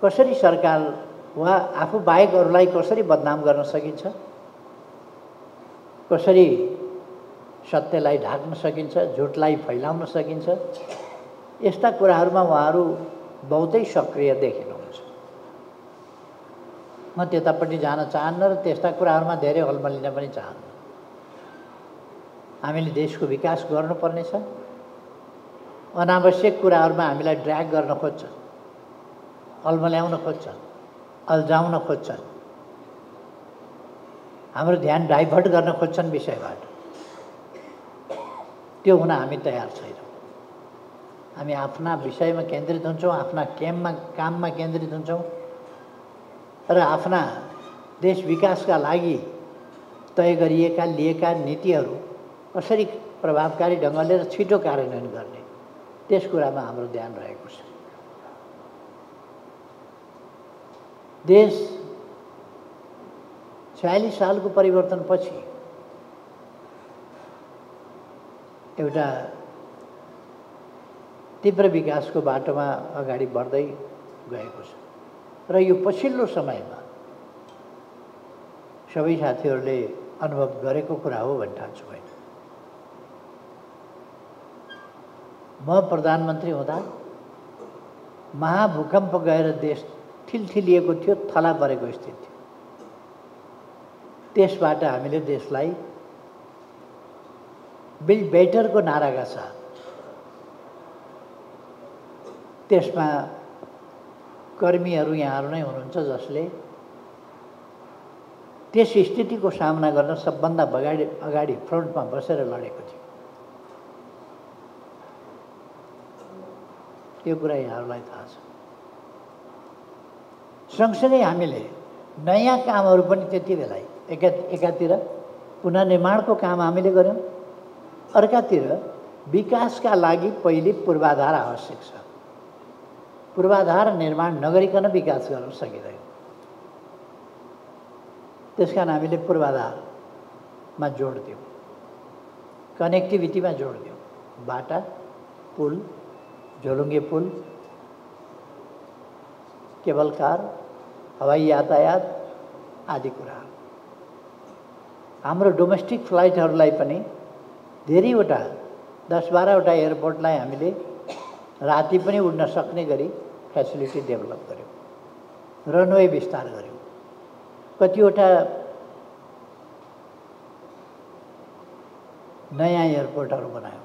कसरी सरकार वा आफू बाहेक अरूलाई कसरी बदनाम गर्न सकिन्छ, कसरी सत्यलाई ढाक्न सकिन्छ, झुटलाई फैलाउन सकिन्छ, यस्ता कुराहरूमा उहाँहरू बहुतै सक्रिय देखिनुहुन्छ। म त्यतापट्टि जान चाहन्न र त्यस्ता कुराहरूमा धेरै हलमलिन पनि चाहन्न। हामीले देशको विकास गर्नुपर्नेछ। अनावश्यक कुराहरूमा हामीलाई ड्र्याग गर्न खोज्छन्, अल्मल्याउन खोज्छन्, अल्झाउन खोज्छन्, हाम्रो ध्यान डाइभर्ट गर्न खोज्छन् विषयबाट। त्यो हुन हामी तयार छैनौँ। हामी आफ्ना विषयमा केन्द्रित हुन्छौँ, आफ्ना काममा केन्द्रित हुन्छौँ र आफ्ना देश विकासका लागि तय गरिएका लिएका नीतिहरू कसरी प्रभावकारी ढङ्गले र छिटो कार्यान्वयन गर्ने, त्यस कुरामा हाम्रो ध्यान रहेको छ। देश 46 सालको परिवर्तनपछि एउटा तीव्र विकासको बाटोमा अगाडि बढ्दै गएको छ र यो पछिल्लो समयमा सबै साथीहरूले अनुभव गरेको कुरा हो भन्ने ठान्छु मैले। म प्रधानमन्त्री हुँदा महाभूकम्प गएर देश ठिलठिलिएको थियो, थला परेको स्थिति थियो। त्यसबाट हामीले देशलाई बिल्ड बेटरको नाराका साथ त्यसमा कर्मीहरू यहाँहरू नै हुनुहुन्छ जसले त्यस स्थितिको सामना गर्न सबभन्दा अगाडि फ्रन्टमा बसेर लडेको थियो। त्यो कुरा यहाँहरूलाई थाहा छ। सँगसँगै हामीले नयाँ कामहरू पनि त्यति बेला एकातिर पुनर्निर्माणको काम हामीले गऱ्यौँ, अर्कातिर विकासका लागि पहिले पूर्वाधार आवश्यक छ। पूर्वाधार निर्माण नगरिकन विकास गर्न सकिँदैन। त्यसकारण हामीले पूर्वाधारमा जोड दियौँ, कनेक्टिभिटीमा जोड दियौँ। बाटा, पुल, झोलुङ्गे पुल, केबल कार, हवाई यातायात आदि कुराहरू। हाम्रो डोमेस्टिक फ्लाइटहरूलाई पनि धेरैवटा 10-12वटा एयरपोर्टलाई हामीले राति पनि उड्न सक्ने गरी फेसिलिटी डेभलप गर्यौँ, रनवे विस्तार गर्यौँ, कतिवटा नयाँ एयरपोर्टहरू बनायौँ,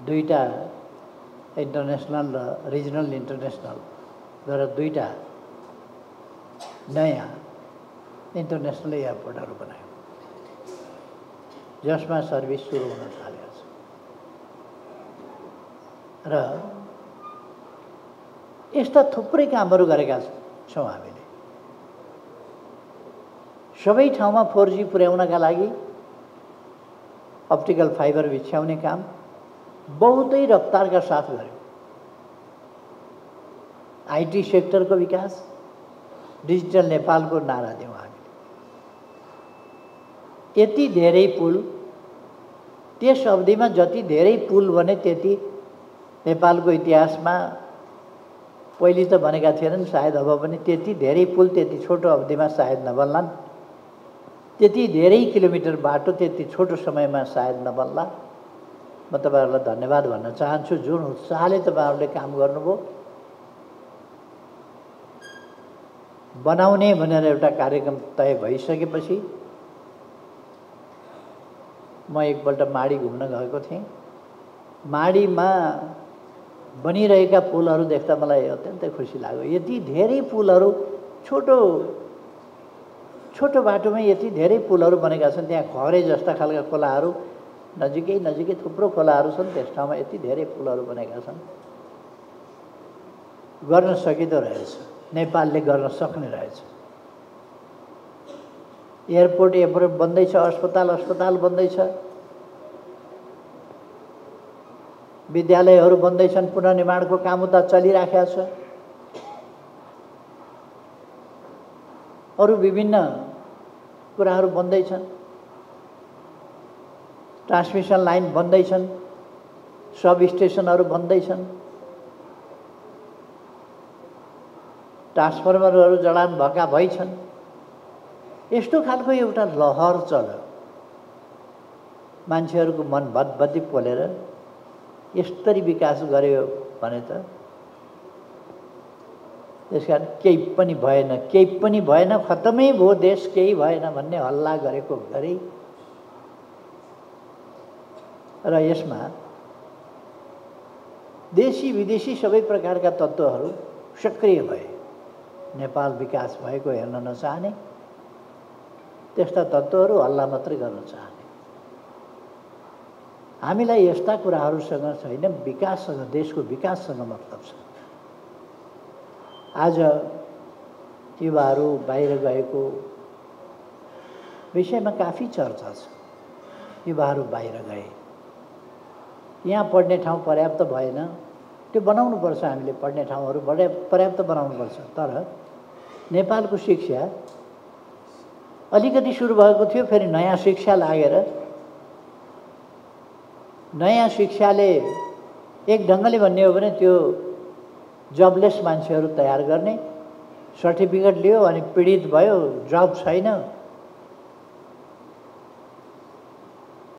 2टा इन्टरनेसनल र रिजनल इन्टरनेसनल गरेर 2टा नयाँ इन्टरनेसनल एयरपोर्टहरू बनायौँ जसमा सर्भिस सुरु हुन थालेको छ। र यस्ता थुप्रै कामहरू गरेका छौँ हामीले। सबै ठाउँमा 4G पुर्याउनका लागि अप्टिकल फाइबर बिछ्याउने काम बहुतै रफ्तारका साथ गर्यौँ। आइटी सेक्टरको विकास, डिजिटल नेपालको नारा दियौँ हामीले। यति धेरै पुल, त्यस अवधिमा जति धेरै पुल बने त्यति नेपालको इतिहासमा पहिले त भनेका थिएनन्, सायद अब पनि त्यति धेरै पुल त्यति छोटो अवधिमा सायद नबन्लान्, त्यति धेरै किलोमिटर बाटो त्यति छोटो समयमा सायद नबन्ला। म तपाईँहरूलाई धन्यवाद भन्न चाहन्छु जुन उत्साहले तपाईँहरूले काम गर्नुभयो। बनाउने भनेर एउटा कार्यक्रम तय भइसकेपछि म एकपल्ट माडी घुम्न गएको थिएँ। माडीमा बनिरहेका पुलहरू देख्दा मलाई अत्यन्तै खुसी लाग्यो। यति धेरै पुलहरू छोटो बाटोमै यति धेरै पुलहरू बनेका छन्। त्यहाँ खरे जस्ता खालका खोलाहरू नजिकै थुप्रो खोलाहरू छन्। त्यस ठाउँमा यति धेरै पुलहरू बनेका छन्। गर्न सकिँदो रहेछ, नेपालले गर्न सक्ने रहेछ। एयरपोर्ट बन्दैछ, अस्पताल बन्दैछ, विद्यालयहरू बन्दैछन्, पुनर्निर्माणको काम उता चलिराखेको छ। अरू विभिन्न कुराहरू बन्दैछन्, ट्रान्समिसन लाइन बन्दैछन्, सब स्टेसनहरू बन्दैछन्। ट्रान्सफर्मरहरू जडान भएका भइछन्। यस्तो खालको एउटा लहर चल्यो, मान्छेहरूको मन भदभदी पोलेर यसरी विकास गर्यो भने त त्यसकारण केही पनि भएन, खत्तमै भयो देश, केही भएन भन्ने हल्ला गरेको गरी र यसमा देशी विदेशी सबै प्रकारका तत्त्वहरू सक्रिय भए। नेपाल विकास भएको हेर्न नचाहने, त्यस्ता तत्त्वहरू हल्ला मात्रै गर्न चाहने। हामीलाई यस्ता कुराहरूसँग छैन, विकाससँग, देशको विकाससँग मतलब छ। आज युवाहरू बाहिर गएको विषयमा काफी चर्चा छ। युवाहरू बाहिर गए, यहाँ पढ्ने ठाउँ पर्याप्त भएन, त्यो बनाउनुपर्छ। हामीले पढ्ने ठाउँहरू पर्याप्त बनाउनुपर्छ। तर नेपालको शिक्षा अलिकति सुरु भएको थियो, फेरि नयाँ शिक्षा लागेर नयाँ शिक्षाले एक ढङ्गले भन्ने हो भने त्यो जबलेस मान्छेहरू तयार गर्ने, सर्टिफिकेट लियो अनि पीडित भयो, जब छैन,